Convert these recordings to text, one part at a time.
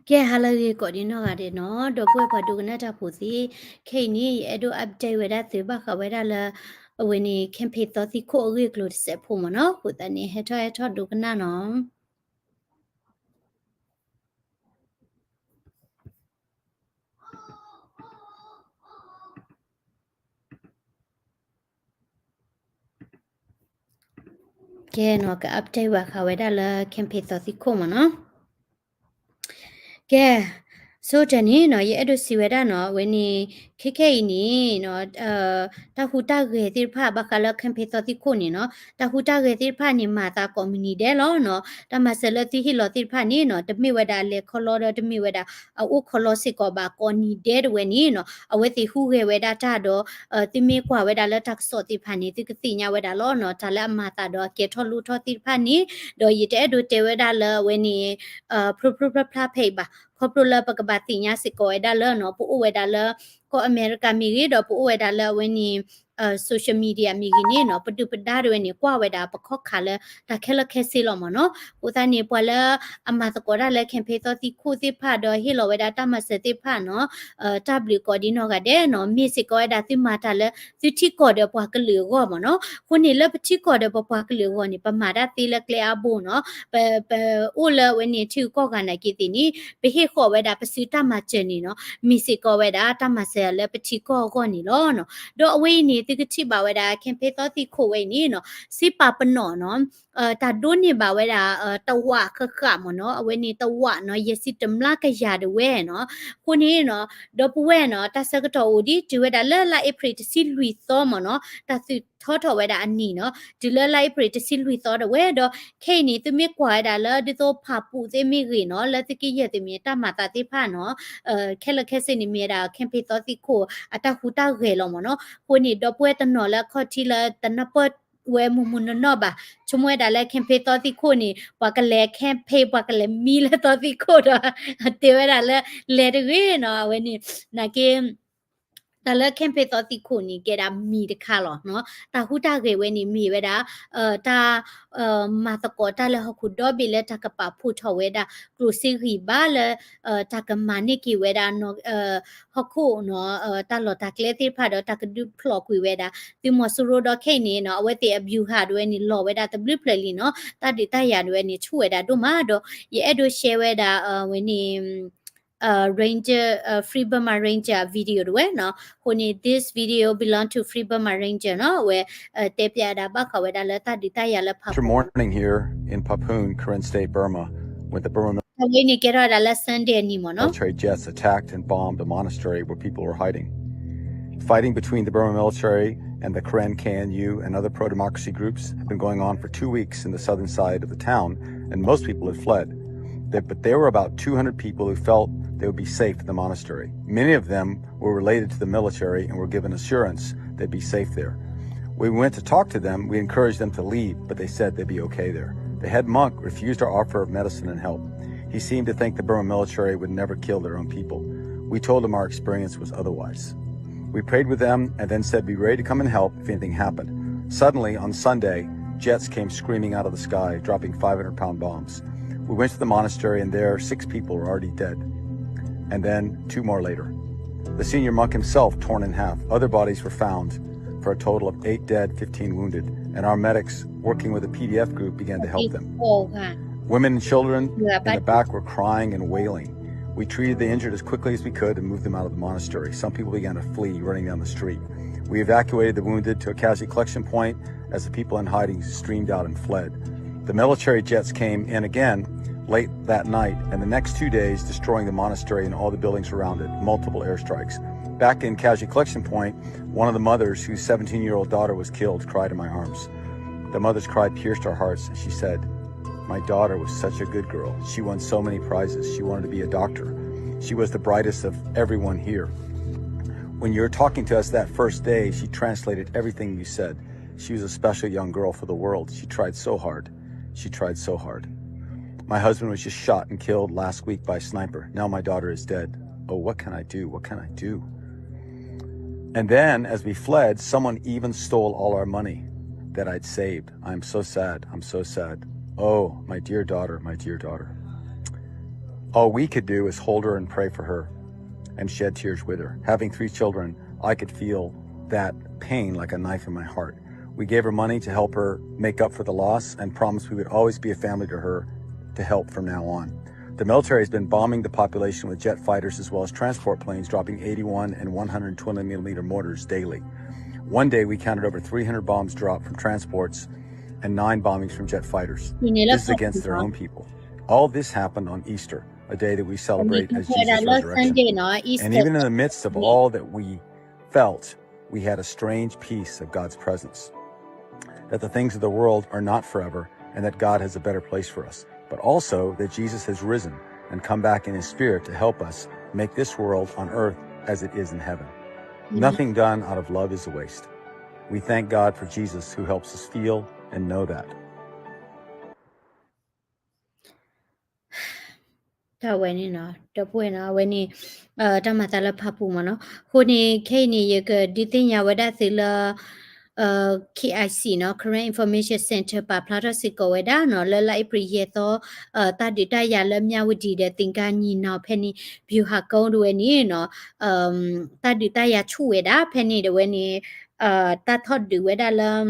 ကဲ ဟါလၢအဂ့ၤကိးဒံနီၢ်ဂၤဒဲးနီၤ, ဒီပုၢ်ဝဲၢ်ပှၤဒိကနၣ်တၢ်ဖိသ့ၣ်, ခဲအံၤန့ၣ် ယအဲၣ်ဒိး update ဝဲဒၣ်သုဘၣ်ဃးဝဲဒၣ်လၢ အဝဲန့ၣ် Camp ဖဲသီသံခိၣ်အဂ့ၢ်အကျိၤတစဲးဖိမ့ၢ်နီၤ, အဃိသတးန့ၣ် ဟဲထီၣ်ဟဲထီၣ်ဒိကနၣ်နီၤ. ကဲနီၤ က update ဘၣ်ဃးဝဲဒၣ်လၢ Camp ဖဲသီသံခိၣ်မ့ၢ်နီၤ. ကဲ, ဆိကတၢၢ်န့ၣ်နီၤ ယအဲၣ်ဒိးစံးဝဲဒၣ်နီၤ အဝဲန့ၣ် ခဲခဲအံၤန့ၣ်နီၤ တၢ်ဟူးတၢ်ဂဲၤသ့ၣ်တဖၣ် ဘၣ်ဃးလၢ Camp ဖဲသီသံခိၣ်န့ၣ်နီၤ တၢ်ဟူးတၢ်ဂဲၤသ့ၣ်တဖၣ်န့ၣ် မၤသးကိးမုၢ်နံၤဒဲးလီၤနီၤ. တၢ်မၤစၢၤလၢသုဟ့ၣ်လီၤသ့ၣ်တဖၣ်န့ၣ်နီၤ တမ့ၢ်ဝဲဒၣ်အလဲၤခီလီဒီး တမ့ၢ်ဝဲဒၣ်အအိၣ်ခီလီစ့ၢ်ကီးဘၣ် ကိးနံၤဒဲးတဝဲန့ၣ်နီၤ အဝဲသ့ၣ်ဟူးဂဲၤဝဲဒၣ်တၢ်ဒီး သုမ့ၢ်ကွၢ်ဝဲဒၣ်လၢတၢ်ကစီၣ်သ့ၣ်တဖၣ်န့ၣ် သုကသ့ၣ်ညါဝဲဒၣ်လီၤနီၤ တၢ်လၢအမၤသးဒီးအကဲထီၣ်လိၣ်ထီၣ်သ့ၣ်တဖၣ်န့ၣ်, ဒီးယတအဲၣ်ဒိးတဲဝဲဒၣ်လၢအဝဲန့ၣ် ဖျိဖျိဖျါဖျါဖဲအံၤဘၣ်, ခီဖျိလၢပကဘၣ်သ့ၣ်ညါစ့ၢ်ကီးဝဲဒၣ်လၢနီၤ ပအိၣ်ဝဲဒၣ်လၢ ကီၢ်အမဲရကၤမ့ၢ်ဂ့ၤ ဒီးပအိၣ်ဝဲဒၣ်လၢအဝဲန့ၣ် social media မ့ၢ်ဂ့ၤန့ၣ်နီၤ ပဒုၣ်ပဒါတဝဲန့ၣ် ကွၢ်ဝဲဒၣ်ပခီၣ်ခါလၢတၢ်ခဲလၢာ်ခဲဆ့လီၤမ့ၢ်နီၤ. အဃိသတးန့ၣ် ပှၤလၢအမၤသကိးတၢ်လၢ Camp ဖဲသီသံခိၣ်သ့ၣ်တဖၣ် ဒီးဟ့ၣ်လီၤဝဲဒၣ်တၢ်မၤစၢၤသ့ၣ်တဖၣ်နီၤ တၢ်ဘျုးကိးဒံနီၢ်ဂၤဒဲးနီၤ မ့ၢ်စ့ၢ်ကီးဝဲဒၣ်သုမၤတၢ်လၢ သုထံကီၢ်ဒီးပှၤကလုာ်အဂီၢ်မ့ၢ်နီၤ. အဃိန့ၣ်လၢပထံကီၢ်ဒီးပပှၤကလုာ်အဂီၢ်န့ၣ် ပမၤတၢ်သ့လၢကျဲအါဘိနီၤ ပ ပအိၣ်လၢအဝဲန့ၣ် ထံဂုၤကီၢ်ဂၤနာ်က့သ့ၣ်န့ၣ် ပဟ့ၣ်ဃီၤဝဲဒၣ်ပစုတၢ်မၤစၢၤန့ၣ်နီၤ မ့ၢ်စ့ၢ်ကီးဝဲဒၣ်တၢ်မၤစၢၤလၢပထံကီၢ်အဂီၢ်န့ၣ်လီၤနီၤ. ဒီးအဝဲအံၤန့ၣ် သုကထံၣ်ဘၣ်ဝဲဒၣ် Camp ဖဲသီသံခိၣ်ဝဲအံၤန့ၣ်နီၤ စ့ပာ်ပနီၣ်နီၤ တၢ်ဒိးန့ၢ်ဘၣ်ဝဲဒၣ် တဝာ်ဃၣ်ဃၣ်မ့ၢ်နီၤ အဝဲန့ၣ်တဝာ်နီၤ ယဲၢ်ဆံတမျးကယၤတဝဲနီၤ. အဃိန့ၣ်နီၤ ဒီပုၢ်ဝဲၢ်နီၤ တၢ်ဆၢကတီၢ်အိၣ်ဒံး တုၤဝဲဒၣ်လၢလါအ့ဖြ့ၣ်တဆံလွံၢ်သီမ့ၢ်နီၤ တၢ်သုးထီထီၣ်ဝဲဒၣ်အနံၣ်နီၤ တုၤလၢလါအ့ဖြ့ၣ်တဆံလွံၢ်သီတဝဲဒီး ခဲအံၤန့ၣ် သုမ့ၢ်ကွၢ်ဝဲဒၣ်လၢဒ်သိးဖးပူၤသ့ၣ်မ့ၢ်ဂ့ၤနီၤ လၢသုကယဲၢ်သ့ၣ်မ့ၢ်တၢ်မၤသးသ့ၣ်တဖၣ်နီၤ ခဲလၢာ်ခဲဆ့န့ၣ်မ့ၢ်ဝဲဒၣ် Camp ဖဲသီသံခိၣ် အတၢ်ဟူးတၢ်ဂဲၤလီၤမ့ၢ်နီၤ. အဃိန့ၣ် ဒီပုၢ်ဝဲၢ်တနီၤလၢအခီၣ်ထံးလၢတနၢ်ပၢၢ်ဝဲမုၢ်မုၢ်နီၢ်နီၢ်ဘၣ် ဆိကမိၣ်ဝဲဒၣ်လၢ Camp ဖဲသီသံခိၣ်န့ၣ် ပှၤကလဲၤ Camp ဖဲ ပှၤကလဲၤမံလၢသီသံခိၣ်ဒီး တဲဝဲဒၣ်လၢ လဲၤတဂ့ၤနီၤ အဝဲန့ၣ် နာ်က့ တၢ်လၢ Camp ဖဲသီသံခိၣ်န့ၣ် ကဲဒၣ်မံၤတခါလီၤနီၤ. တၢ်ဟူးတၢ်ဂဲၤဝဲန့ၣ် မ့ၢ်ဝဲဒၣ် တၢ် မၤသကိးတၢ်လၢဟီၣ်ခိၣ်ဒီဘ့ၣ်လၢတၢ်ကပာ်ဖှိၣ်ထီၣ်ဝဲဒၣ် ကျိၣ်စ့ဂံၢ်ဘါလၢ တၢ်ကမၤန့ၢ်က့ၤဝဲဒၣ် ဟီၣ်ခိၣ်နီၤ တၢ်လီၢ်တၢ်ကျဲသ့ၣ်တဖၣ်ဒီး တၢ်ကဒုးဖျိးကွံာ်ဝဲဒၣ် သုးမီၤစိရိၤဒီးခဲအံၤန့ၣ်နီၤ အဝဲသ့ၣ်အ ဗျူဟာ တဝဲန့ၣ် လီၤဝဲဒၣ်တဘျုးဖျၢၣ်လံနီၤ. တၢ်ဒုးတၢ်ယၤတဝဲန့ၣ် ဆူၣ်ဝဲဒၣ်ဒိၣ်မးဒီး ယအဲၣ်ဒိး share ဝဲဒၣ် ဝဲန့ၣ် Ranger, Free Burma Ranger video တဝဲနီၤ. အဃိန့ၣ် this video belong to Free Burma Ranger နီၤ. အဝဲ တဲပျးဒၣ်ဘၣ်ဃးဝဲဒၣ်လၢတၢ်ဒုးတၢ်ယၤလၢဖး Morning here in Papung, Karen State, Burma, with the Burma အဝဲန့ၣ်ကဲထီၣ်ဝဲဒၣ်လၢ Sunday အနံၤမ့ၢ်နီၤ. Military jets attacked and bombed a monastery where people were hiding. Fighting between the Burma military and the Karen K N U and other pro-democracy groups had been going on for two weeks in the southern side of the town, and most people had fled. They, but there were about two hundred people who felt they would be safe in the monastery. Many of them were related to the military and were given assurance they'd be safe there. When we went to talk to them, we encouraged them to leave, but they said they'd be okay there. The head monk refused our offer of medicine and help. He seemed to think the Burma military would never kill their own people. We told him our experience was otherwise. We prayed with them and then said, "Be ready to come and help if anything happened." Suddenly, on Sunday, jets came screaming out of the sky, dropping five hundred pound bombs. We went to the monastery, and there, six people were already dead. And then, two more later. The senior monk himself torn in half. Other bodies were found, for a total of eight dead, fifteen wounded, and our medics, working with a P D F group, began to help them. Women and children in the back were crying and wailing. We treated the injured as quickly as we could and moved them out of the monastery. Some people began to flee, running down the street. We evacuated the wounded to a casualty collection point as the people in hiding streamed out and fled. The military jets came in again late that night and the next two days, destroying the monastery and all the buildings around it, multiple airstrikes. Back in casualty collection point, one of the mothers whose seventeen-year-old daughter was killed cried in my arms. The mother's cry pierced our hearts, and she said, "My daughter was such a good girl. She won so many prizes. She wanted to be a doctor. She was the brightest of everyone here. When you were talking to us that first day, she translated everything you said. She was a special young girl for the world. She tried so hard. She tried so hard. My husband was just shot and killed last week by a sniper. Now my daughter is dead. Oh, what can I do? What can I do?" And then, as we fled, someone even stole all our money that I'd saved. I'm so sad. I'm so sad. Oh, my dear daughter, my dear daughter. All we could do is hold her and pray for her and shed tears with her. Having three children, I could feel that pain like a knife in my heart. We gave her money to help her make up for the loss and promised we would always be a family to her to help from now on. The military has been bombing the population with jet fighters as well as transport planes, dropping eighty-one and one hundred twenty millimeter mortars daily. One day, we counted over three hundred bombs dropped from transports and nine bombings from jet fighters. This is against their own people. All this happened on Easter, a day that we celebrate as Jesus' resurrection. And even in the midst of all that we felt, we had a strange peace of God's presence. That the things of the world are not forever, and that God has a better place for us, but also that Jesus has risen and come back in his spirit to help us make this world on earth as it is in heaven. Nothing done out of love is a waste. We thank God for Jesus who helps us feel and know that. တၢ်ဝဲန့ၣ်နီၤ ဒီပုၢ်ဝဲၢ်နီၤ အဝဲန့ၣ် တၢ်မၤသးလၢဖးပူၤမ့ၢ်နီၤ. အဃိန့ၣ် ခဲအံၤန့ၣ် ယကဒုးသ့ၣ်ညါဝဲဒၣ်သုလၢ K I C နီၤ Karen Information Center ပာ်ဖျါထီၣ်စ့ၢ်ကီးဝဲဒၣ်နီၤ လၢလါအ့ဖြ့ၣ်ယဲၢ်သီ တၢ်ဒုးတၢ်ယၤလၢ မြဝတီ ဒီး သင်္ဃန်းညီနောင် ဖဲန့ၣ် ဗျူဟာကုန်း တဝဲန့ၣ်နီၤ တၢ်ဒုးတၢ်ယၤဆူၣ်ဝဲဒၣ် ဖဲန့ၣ်တဝဲန့ၣ် တၢ်ထီၣ်ဒုးဝဲဒၣ်လၢ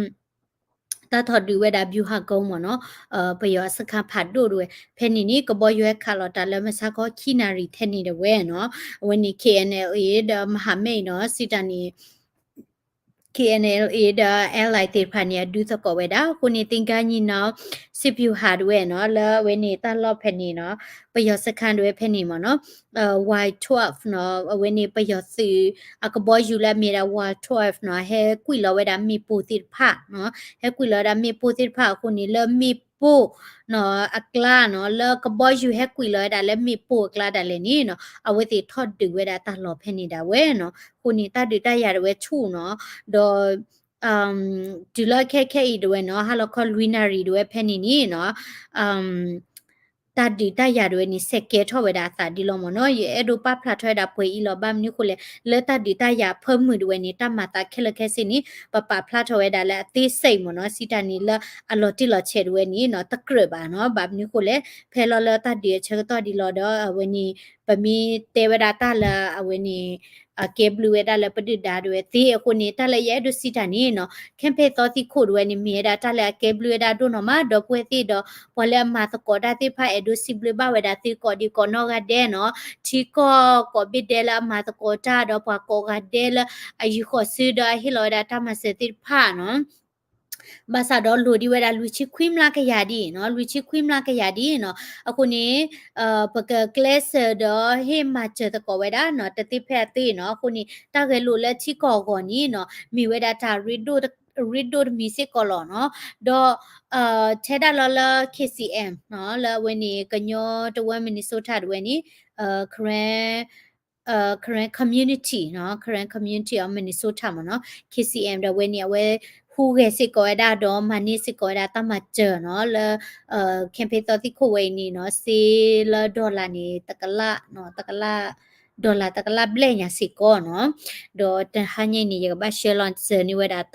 တၢ်ထီၣ်ဒုးဝဲဒၣ် ဗျူဟာကုန်း မ့ၢ်နီၤ ပယီၤစခန်းဖးဒိၣ်တဝဲ ဖဲန့ၣ်န့ၣ် ကဘီယူၤဟဲခးလီၤတၢ်လၢမုၢ်ဆါခီ ခံနၣ်ရံၣ်ထဲန့ၣ်တဝဲနီၤ အဝဲန့ၣ် K N L A ဒီး မဟာမိတ် နီၤ စံးတၢ်န့ၣ် K N L A ဒီး ally သ့ၣ်တဖၣ်န့ၣ် အဒုးသကိးဝဲဒၣ် အဃိန့ၣ် သင်္ဃန်းညီနောင် စစ်ဗျူဟာ တဝဲနီၤ လၢအဝဲန့ၣ်တၢ်လီၢ်ဖဲန့ၣ်နီၤ ပယီၤစခန်းတဝဲဖဲန့ၣ်မ့ၢ်နီၤ Y twelve နီၤ အဝဲန့ၣ်ပယီၤသုး အကဘီယူၤလၢအမ့ၢ်ဒၣ် Y twelve နီၤ ဟဲကွံာ်လီၤဝဲဒၣ်မ့ၣ်ပိၢ်သ့ၣ်တဖၣ်နီၤ ဟဲကွံာ်လီၤဝဲဒၣ်မ့ၣ်ပိၢ်သ့ၣ်တဖၣ်အဃိန့ၣ် လၢမ့ၣ်ပိၢ်နီၤ အကျါနီၤ လၢကဘီယူၤဟဲကွံာ်လီၤဝဲဒၣ်လၢမ့ၣ်ပိၢ်အကျါဒၣ်လဲာ်န့ၣ်နီၤ အဝဲသ့ၣ်ထီၣ်ဒုးဝဲဒၣ်တၢ်လီၢ်ဖဲန့ၣ်ဒၣ်ဝဲနီၤ အဃိန့ၣ် တၢ်ဒုးတၢ်ယၤတဝဲဆူၣ်နီၤ ဒီး တုၤလၢခဲခဲအံၤတဝဲနီၤ ဟါလီၤခီလွံၢ်နၣ်ရံၣ်တဝဲဖဲန့ၣ်န့ၣ်နီၤ တၢ်ဒုးတၢ်ယၤတဝဲန့ၣ် စဲးကဲထီၣ်ဝဲဒၣ်အသးဒ်လီၤမ့ၢ်နီၤ ယအဲၣ်ဒိးပာ်ဖျါထီၣ်ဝဲဒၣ်ပှဲၤအံၤလီၤ ဘၣ်မနုၤဃိလဲၣ် လၢတၢ်ဒုးတၢ်ယၤအဖၢမုၢ်တဝဲန့ၣ် တၢ်မၤသးခဲလၢာ်ခဲဆ့န့ၣ် ပပာ်ဖျါထီၣ်ဝဲဒၣ်လၢအသေးစိတ်မ့ၢ်နီၤ စံးတၢ်န့ၣ်လၢအလီၤတံၢ်လီၤဆဲးတဝဲန့ၣ်နီၤ တကြၢးဘၣ်နီၤ ဘၣ်မနုၤဃိလဲၣ် ဖဲလီၤလၢတၢ်ဒုးအဆၢကတီၢ်ဒ်လီၤဒီး အဝဲန့ၣ် ပမ့ၢ်တဲဝဲဒၣ်တၢ်လၢအဝဲန့ၣ် အကဲဘျုးဝဲဒၣ်လၢပဒုၣ်ဒါတဝဲသ့အဃိန့ၣ် တၢ်လၢယအဲၣ်ဒိးစံးတၢ်န့ၣ်နီၤ ခဲဖဲသီသံခိၣ်တဝဲန့ၣ် မ့ၢ်ဝဲဒၣ်တၢ်လၢအကဲဘျုးဝဲဒၣ်ဒိၣ်နီၢ်မး ဒီပုၢ်ဝဲၢ်သ့ၣ်ဒီး ပှၤလၢအမၤသကိးတၢ်သ့ၣ်တဖၣ် အဲၣ်ဒိးစံးဘျုးဘၣ်ဝဲဒၣ်သုကိးဒံးကိးနီၢ်ဂၤဒဲးနီၤ ထံကီၢ်ကိးဘ့ၣ်ဒဲးလၢအမၤသကိးတၢ်ဒီး ပှၤကိးဂၤဒဲးလၢအယူၤဃီၤစုဒီးအဟ့ၣ်လီၤဝဲဒၣ်တၢ်မၤစၢၤသ့ၣ်တဖၣ်နီၤ ဘၣ်ဆၣ်ဒီးလိၣ်ဒံးဝဲဒၣ်လွံၢ်ဆံခွံမျးကယၤဒ်နီၤ လွံၢ်ဆံခွံမျးကယၤဒ်နီၤ အဃိန့ၣ် ပကကျဲးစၢးဒီးဟ့ၣ်မၤစၢၤသကိးဝဲဒၣ်နီၤ တသ့ဖဲအသ့နီၤ အဃိန့ၣ် တၢ်ဂဲၤလိာ်လၢထံကီၢ်အဂီၢ်န့ၣ်နီၤ မ့ၢ်ဝဲဒၣ်တၢ်ရ့ဒိၣ်တမံၤစ့ၢ်ကီးလီၤနီၤ ဒီး ထဲဒၣ်လီၤလၢ K C M နီၤ လၢအဝဲန့ၣ် ကညီတဝၢ Minnesota တဝဲန့ၣ် Karen Karen Community နီၤ Karen Community of Minnesota မ့ၢ်နီၤ K C M ဒီးဝဲန့ၣ် အဝဲဟူးဂဲၤစ့ၢ်ကီးဝဲဒၣ်ဒီးမၤန့ၢ်စ့ၢ်ကီးဝဲဒၣ်တၢ်မၤစၢၤနီၤ လၢ ခဲဖဲသီသံခိၣ်ဝဲအံၤန့ၣ်နီၤ စ့လၢ dollar န့ၣ် တကလးနီၤ တကလး dollar တကလးဘျဲၣ်ညါစ့ၢ်ကီးနီၤ ဒီးတဟါညါအံၤန့ၣ် ယကဘၣ်ဆှၢလီၤစၢၤန့ၢ်ဝဲဒၣ်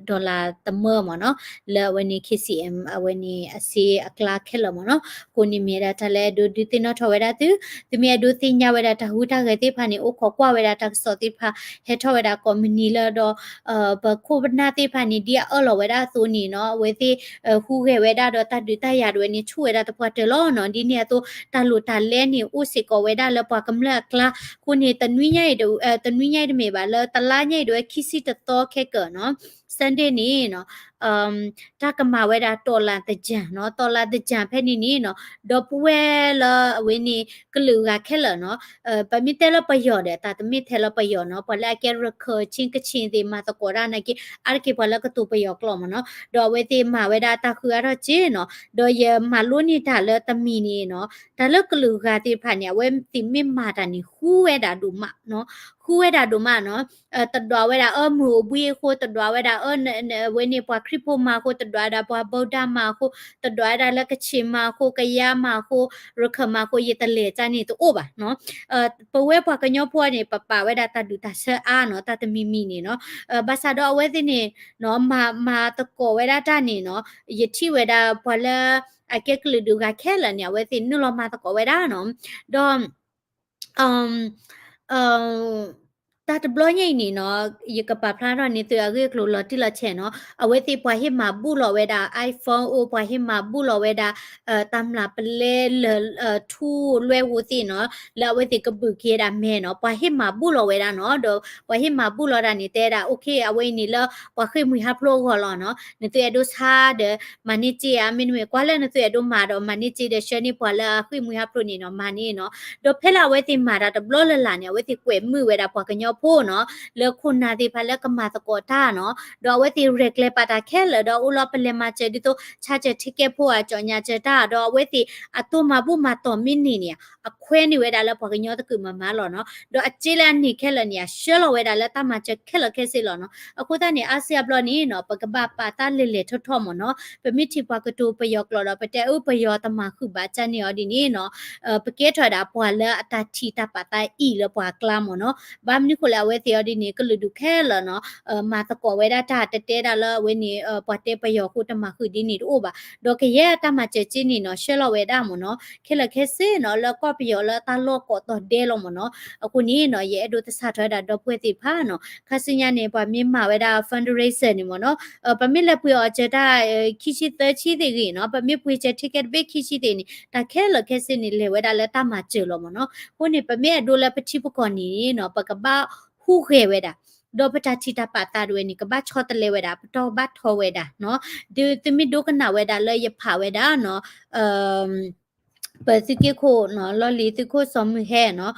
dollar တမၢမ့ၢ်နီၤ လၢအဝဲန့ၣ် K C M အဝဲန့ၣ်အစ့အကျါခဲလၢာ်မ့ၢ်နီၤ အဃိန့ၣ်မ့ၢ်ဝဲဒၣ်တၢ်လၢအဲၣ်ဒိးဒုးသ့ၣ်နီၣ်ထီၣ်ဝဲဒၣ်သု သုမ့ၢ်အဲၣ်ဒိးသ့ၣ်ညါဝဲဒၣ်တၢ်ဟူးတၢ်ဂဲၤသ့ၣ်တဖၣ်န့ၣ် အိၣ်ခိးကွၢ်ဝဲဒၣ်တၢ်ကစီၣ်သ့ၣ်တဖၣ် ဟဲထီၣ်ဝဲဒၣ်ကိးမုၢ်နံၤလၢဒီး ပခိၣ်ပနၢ်သ့ၣ်တဖၣ်န့ၣ် ဒ်အအၢၣ်လီၤဝဲဒၣ်အသိးန့ၣ်နီၤ အဝဲသ့ၣ် ဟူးဂဲၤဝဲဒၣ်ဒီးတၢ်ဒုးတၢ်ယၤတဝဲန့ၣ် ဆူၣ်ဝဲဒၣ်သပှၢ်တၢၢ်လီၤနီၤ ဒ်န့ၣ်အသိး တၢ်လိၣ်တၢ်လဲန့ၣ် အိၣ်စ့ၢ်ကီးဝဲဒၣ်လၢပှၤကမျၢၢ်အကျါ အဃိန့ၣ် တနွံညါအံၤ တနွံညါအံၤတမ့ၢ်ဘၣ် လၢတလါညါအံၤတဝဲ ခံဆံတသီခဲကၢာ်နီၤ Sunday န့ၣ်နီၤ တၢ်ကမၤဝဲဒၣ် တော်လှန်သင်္ကြန်နီၤ တော်လှန်သင်္ကြန် ဖဲန့ၣ်န့ၣ်နီၤ ဒီပုၢ်ဝဲၢ်လၢအဝဲန့ၣ် ကလုာ်ဂၤခဲလၢာ်နီၤ ပမ့ၢ်တဲလၢပယီၤဒီး တၢ်တမ့ၢ်ထဲလၢပယီၤနီၤ ပှၤလၢအကဲရခၢၣ် ချင်းကချင်သ့ၣ် မၤသကိးတၢ်နာ်က့ အါတက့ၢ်ပှၤလၢကတိၤပယီၤကျိာ်မ့ၢ်နီၤ ဒီးအဝဲသ့ၣ်မၤဝဲဒၣ်တၢ်ဃုအါထီၣ်က့နီၤ ဒီးယမၤလိန့ၢ်တၢ်လၢတမံၤန့ၣ်နီၤ တၢ်လၢကလုာ်ဂၤသ့ၣ်တဖၣ်န့ၣ် အဝဲသ့ၣ်မ့ၢ်မၤတၢ်န့ၣ် ဃူဝဲဒၣ်ဒိၣ်မးနီၤ ဃူဝဲဒၣ်ဒိၣ်မးနီၤ တဒွးဝဲဒၣ်အၢမုၢ်အိၣ်ဘှံးအဃိ တဒွးဝဲဒၣ်အၢ အဝဲန့ၣ်ပှၤခရံာ်ဖိမၤအဃိ တဒွးဝဲဒၣ်ပှၤဗုဒ္ဓမၤအဃိ တဒွးဝဲဒၣ်လၢကချင်မၤအဃိ ကယါမၤအဃိ ရခၢၣ်မၤအဃိ ယတလဲၤတၢ်န့ၣ်တအိၣ်ဘၣ်နီၤ ပဝဲပှၤကညီဖိန့ၣ် ပပာ်ဝဲဒၣ်တၢ်ဒုၣ်တၢ်ဆၢအါနီၤ တၢ်တမံၤမံၤန့ၣ်နီၤ ဘၣ်ဆၣ်ဒီးအဝဲသ့ၣ်န့ၣ်နီၤ မၤသကိးဝဲဒၣ်တၢ်န့ၣ်နီၤ ယထံၣ်ဝဲဒၣ်ပှၤလၢ အကဲကလုာ်ဒူၣ်ဂၤခဲလၢာ်န့ၣ် အဝဲသ့ၣ်နုာ်လီၤမၤသကိးဝဲဒၣ်နီၤ, ဒီး တၢ်တဘျီညါအံၤန့ၣ်နီၤ, ယကပာ်ဖျါထီၣ်န့ၢ်သုအဂ့ၢ်အကျိၤလီၤတံၢ်လီၤဆဲးနီၤ, အဝဲသ့ၣ်ပှၤဟ့ၣ်မၤဘူၣ်လီၤဝဲဒၣ် iPhone အိၣ်, ပှၤဟ့ၣ်မၤဘူၣ်လီၤဝဲဒၣ် တၢ်မျၢ်ပလဲလၢာ် ထူလွဲၢ်ဧိၤသ့ၣ်နီၤ, လၢအဝဲသ့ၣ်ကဘုၣ်က့ၤဒၣ်မဲနီၤ, ပှၤဟ့ၣ်မၤဘူၣ်လီၤဝဲဒၣ်နီၤ, ဒီးပှၤဟ့ၣ်မၤဘူၣ်လီၤဒၣ်န့ၣ် တဲဒၣ် OK အဝဲအံၤန့ၣ်လၢပှၤဃ့ၢ်မှံဟးဖျိးအဂီၢ်လီၤနီၤ, နသုအဲၣ်ဒိးဆါဒီး မၤန့ၢ်စ့ဧါ, မ့တမ့ၢ် ကွၢ်လၢနသုအဲၣ်ဒိးမၤဒီး မၤန့ၢ်စ့ဒီး ဆှၢန့ၢ်ပှၤလၢအဃ့ၢ်မှံဟးဖျိးန့ၣ်နီၤ, မၤန့ၢ်နီၤ, ဒီးဖဲလၢအဝဲသ့ၣ်မၤတၢ်တဘျီလၢ်လၢ်န့ၣ် အဝဲသ့ၣ်ကွဲးမုာ်ဝဲဒၣ်ပှၤကညီဖိနီၤ, လၢခိၣ်နၢ်သ့ၣ်တဖၣ်လၢကမၤသကိးတၢ်နီၤ, ဒီးအဝဲသ့ၣ်ရဲၣ်ကျဲၤပာ်တၢ်ခဲလၢာ် ဒီးအိၣ်လီၤပလဲၤမၤစၢၤဒ်သိး ဆါစၢၤ ticket ဖိအကၠီၣ်ညါစၢၤတၢ်, ဒီးအဝဲသ့ၣ်အတိၢ်မၤဘူၣ်မၤတီၢ်မ့ၢ်န့ၢ်န့ၣ် အခွဲးန့ၢ်ဝဲဒၣ်လၢပှၤကညီတကုာ်မၤမၤလီၤနီၤ, ဒီးအစ့လၢအန့ၢ်ခဲလၢာ်န့ၣ် အဆှၢလီၤဝဲဒၣ်လၢတၢ်မၤစၢၤခဲလၢာ်ခဲဆ့လီၤနီၤ, အဃိသတးန့ၣ် အါစုအါဘျီန့ၣ်နီၤ, ပကဘၣ်ပာ်တၢ်လဲၤလဲၤထီၣ်ထီၣ်မ့ၢ်နီၤ, ပမ့ၢ်ထံၣ်ပှၤကတိၤပယီၤကျိာ်ဒီး ပတဲအၢပယီၤတမၤဃုာ်ဘၣ်ကန့ၣ်အီၤဒ်န့ၣ်နီၤ, ပကဲထီၣ်ဝဲဒၣ်ပှၤလၢအတၢ်ထံၣ်တၢ်ပာ်သးအံၣ်လၢပှၤအကျါမ့ၢ်နီၤ, ဘၣ်မနုၤဃိလဲၣ် အဝဲသ့ၣ်အီၤဒ်န့ၣ် ကလုာ်ဒူၣ်ခဲလၢာ်နီၤ, မၤသကိးဝဲဒၣ်တၢ် တတဲဒၣ်လၢအဝဲန့ၣ် ပှၤတဲပယီၤအဃိတမၤဃုာ်ဒ်န့ၣ်တအိၣ်ဘၣ်, ဒီးကယဲၢ်တၢ်မၤစၢၤစ့န့ၣ်နီၤ ဆှၢလီၤဝဲဒၣ်မ့ၢ်နီၤ, ခဲလၢာ်ခဲဆ့နီၤ လၢကီၢ်ပယီၤလၢတၢ်လီၢ်ကိးတီၤဒဲလီၤမ့ၢ်နီၤ, အဃိန့ၣ်နီၤ ယအဲၣ်ဒိးသဆၣ်ထီၣ်ဝဲဒၣ်ဒီပုၢ်ဝဲၢ်သ့ၣ်တဖၣ်နီၤ, ခါဆူညါန့ၣ် ပှၤမ့ၢ်မၤဝဲဒၣ် fundraiser န့ၣ်မ့ၢ်နီၤ, ပမ့ၢ်လဲၤပှ့ၤအီၣ်စၢၤတၢ် ခံဆံသၢဆံသ့ၣ်ဂ့ၤနီၤ, ပမ့ၢ်ပှ့ၤစၢၤ ticket တဘ့ၣ်ခံဆံသ့ၣ်န့ၣ် တၢ်ခဲလၢာ်ခဲဆ့န့ၣ် လဲၤဝဲဒၣ်လၢတၢ်မၤစၢၤလီၤမ့ၢ်နီၤ, အဃိန့ၣ် ပမ့ၢ်အဲၣ်ဒိးလၢပထံပကီၢ်န့ၣ်နီၤ ပကဘၣ်ဟူးဂဲၤဝဲဒၣ် ဒီးပတၢ်ထံၣ်တၢ်ပာ်သးတဝဲန့ၣ် ကဘၣ်ဆီတလဲဝဲဒၣ် ပတီၢ်ဘၣ်ထီဝဲဒၣ်နီၤ, ဒုးသုမ့ၢ်ဒိကနၣ်ဝဲဒၣ်လၢယဖးဝဲဒၣ်နီၤ ပသုးက့ခိၣ်နီၤ လီၢ်လံၤသုးခိၣ်စီၤမုၢ်ဟဲနီၤ,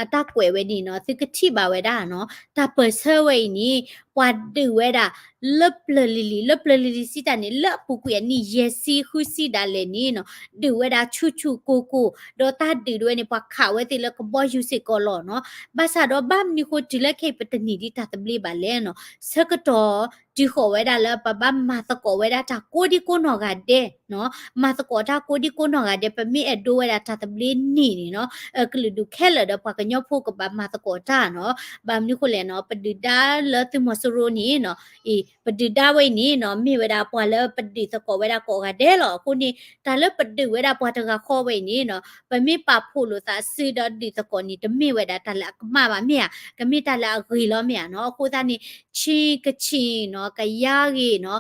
အတၢ်ကွဲးဝဲန့ၣ်နီၤ သုကထံၣ်ဘၣ်ဝဲဒၣ်နီၤ, တၢ်ပၢၢ်ဆၢဝဲအံၤန့ၣ် ပှၤဒုးဝဲဒၣ် လၢပျၢၤလံၤလံၤ လၢပျၢၤလံၤလံၤစံးတၢ်န့ၣ် လၢအပူၤကွံာ်အနံၣ်ယဲၢ်ဆံဃုဆံဒၣ်လဲာ်န့ၣ်နီၤ, ဒုးဝဲဒၣ်ဆူၣ်ဆူၣ်ကိၢ်ကိၢ်, ဒီးတၢ်ဒုးတဝဲန့ၣ် ပှၤခးဝဲသ့ၣ်လၢကဘီယူၤစ့ၢ်ကီးလီၤနီၤ, ဘၣ်ဆၣ်ဒီးဘၣ်မနုၤဃိတုၤလၢခဲအံၤပတန့ၢ်ဒံးတၢ်သဘျ့ဘၣ်လဲၣ်နီၤ, ဆၢကတီၢ် တုၤဃီၤဝဲဒၣ်လၢပဘၣ်မၤသကိးဝဲဒၣ်တၢ်ကိးဒံကိးနီၢ်ဂၤဒဲးနီၤ, မၤသကိးတၢ်ကိးဒံကိးနီၢ်ဂၤဒဲး ပမ့ၢ်အဲၣ်ဒိးဝဲဒၣ်တၢ်သဘျ့န့ၣ်န့ၣ်နီၤ, ကလုာ်ဒူၣ်ခဲလၢာ်ဒီးပှၤကညီဖိကဘၣ်မၤသကိးတၢ်နီၤ, ဘၣ်မနုၤဃိလဲၣ်နီၤ ပဒုၣ်ဒါလၢသုးမီၤစိရိၤန့ၣ်နီၤ, အံၤ ပဒုၣ်ဒါဝဲအံၤန့ၣ်နီၤ မ့ၢ်ဝဲဒၣ်ပှၤလၢပဒုးသကိးဝဲဒၣ်ကိးဂၤဒဲးလီၤ, အဃိန့ၣ် တၢ်လၢပဒုးဝဲဒၣ်ပှၤတဂၤဃီဝဲအံၤန့ၣ်နီၤ ပမ့ၢ်ပာ်ဖှိၣ်လိာ်သးစုဒီးဒုးသကိးန့ၣ် တမ့ၢ်ဝဲဒၣ်တၢ်လၢအကမၣ်ဘၣ်မ့ၢ်ဧါ, ကမ့ၢ်တၢ်လၢအဂ့ၤလီၤမ့ၢ်ဧါနီၤ, အဃိသတးန့ၣ် ခ့ၣ်ကချ့ၣ်နီၤ ကယါဂ့ၤနီၤ,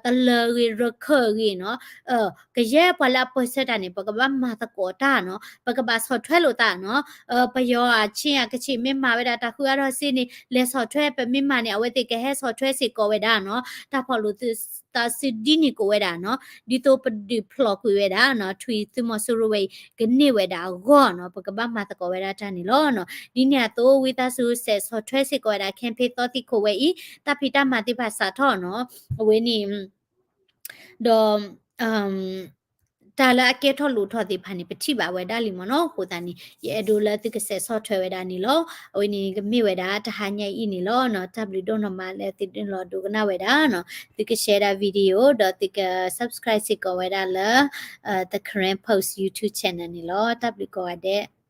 တလၢၤဂ့ၤ ရခၢၣ်ဂ့ၤနီၤ, ကယဲၢ်ပှၤလၢအပၢၢ်ဆၢတၢ်န့ၣ် ပကဘၣ်မၤသကိးတၢ်နီၤ, ပကဘၣ်ဆီၣ်ထွဲလိာ်သးနီၤ, ပယီၤဧါ ခ့ၣ်ဧါ ကချ့ၣ်မ့ၢ်မၤဝဲဒၣ်တၢ်ဃုအါထီၣ်စ့န့ၣ် လဲၤဆီၣ်ထွဲ ပမ့ၢ်မၤန့ၣ် အဝဲသ့ၣ်ကဟဲဆီၣ်ထွဲစ့ၢ်ကီးဝဲဒၣ်နီၤ, တၢ်ဖီၣ်လိာ်သးစုဒ်န့ၣ်ကိးဝဲဒၣ်နီၤ, ဒ်သိးပဒုးဖျိးကွံာ်ဝဲဒၣ်နီၤ, ထွံၣ်သုးမီၤစိရိၤဝဲအံၤ ကန့ၢ်ဝဲဒၣ်အဂီၢ်နီၤ, ပကဘၣ်မၤသကိးဝဲဒၣ်တၢ်န့ၣ်လီၤနီၤ, ဒ်န့ၣ်အသိး ဝံသးစူၤ စဲးဆီၣ်ထွဲစ့ၢ်ကီးဝဲဒၣ် campaign သီသံၣ်ခိၣ်ဝဲအံၤ, တၢ်ဖံးတၢ်မၤသ့ၣ်တဖၣ်စးထီၣ်နီၤ, အဝဲန့ၣ် ဒီး တၢ်လၢအကဲထီၣ်လိၣ်ထီၣ်သ့ၣ်တဖၣ်န့ၣ် ပထံၣ်ဘၣ်ဝဲဒၣ်လံမ့ၢ်နီၤ, အဃိသတးန့ၣ် ယအဲၣ်ဒိးလၢသုကစဲးဆီၣ်ထွဲဝဲဒၣ်န့ၣ်လီၤ, အဝဲန့ၣ်ကမ့ၢ်ဝဲဒၣ်တဟါညါအံၤန့ၣ်လီၤနီၤ, တၢ်ဘျုးဒိၣ်နီၢ်မးလၢသုဒုးလီၤဒိကနၣ်ဝဲဒၣ်နီၤ, သုက share ဒၣ် video ဒီးသုက subscribe စ့ၢ်ကီးဝဲဒၣ်လၢ The Karen Post YouTube channel န့ၣ်လီၤ, တၢ်ဘျုးကိးဂၤဒဲး.